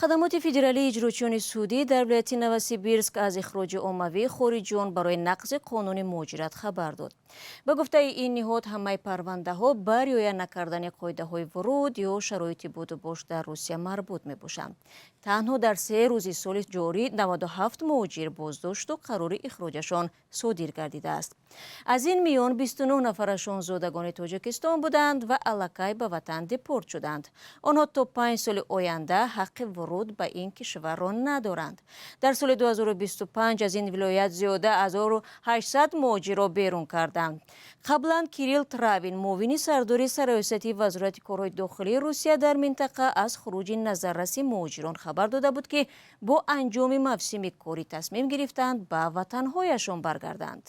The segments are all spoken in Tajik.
Хадамоти федералии иҷрочиёни судӣ дар вилояти Новосибирск аз ихроҷи оммавии хориҷиён барои нақзи қонуни муҳоҷират хабар дод. Ба гуфтаи ин ниҳод, ҳамаи парвандаҳо ба риоя накардани қоидаҳои вуруд ё шароити будубош дар Русия марбут мебошанд. Танҳо дар 3 рӯзи соли ҷорӣ 97 муҳоҷир боздошту қарори ихроҷашон содир гардидааст. Аз ин миён 29 нафарашон зодагони Тоҷикистон буданд ва аллакай ба ватан депорт шуданд. Онҳо то 5 соли оянда ҳаққи вуруд ба ин кишварро надоранд. Дар соли 2025 аз ин вилоят зиёда аз 800 муҳоҷирро берун карданд. Қаблан Кирилл Травин, муовини сардори сарраёсати Вазорати корҳои дохилии Русия дар минтақа, аз хуруҷи назарраси муҳоҷирон хабар дода буд, ки бо анҷоми мавсими корӣ тасмим гирифтанд ба ватанҳояшон баргарданд.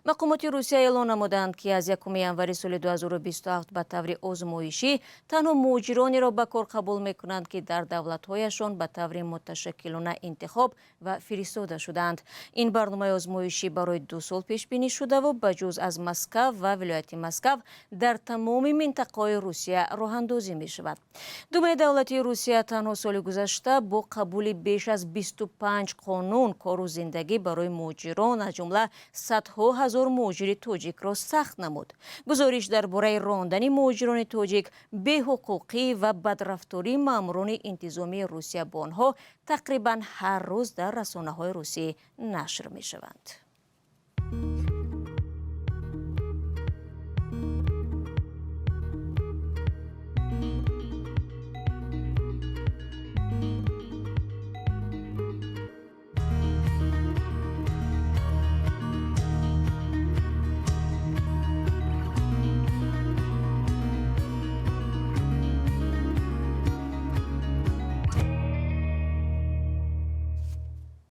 Мақомоти Русия эълон намуданд, ки аз 1 январи соли 2027 ба таври озмоишӣ танҳо муҳоҷиронеро ба кор қабул мекунанд, ки дар давлатҳояшон ба таври муташаккилона интихоб ва фиристода шудаанд. Ин барномаи озмоишӣ барои 2 сол пешбинӣ шудаву ба ҷуз аз Москав ва вилояти Москав дар тамоми минтақаҳои Русия роҳандозӣ мешавад. Думаи давлатии Русия танҳо соли гузашта бо қабули беш аз 25 қонун кору зиндагӣ барои муҳоҷирон, аз ҷумла садҳо ҳазор муҳоҷири тоҷикро, сахт намуд. Гузориш дар бораи рондани муҳоҷирони тоҷик, беҳуқуқӣ ва бадрафтории маъмурони интизомии Русия бо онҳо тақрибан ҳар рӯз дар расонаҳои русӣ нашр мешаванд.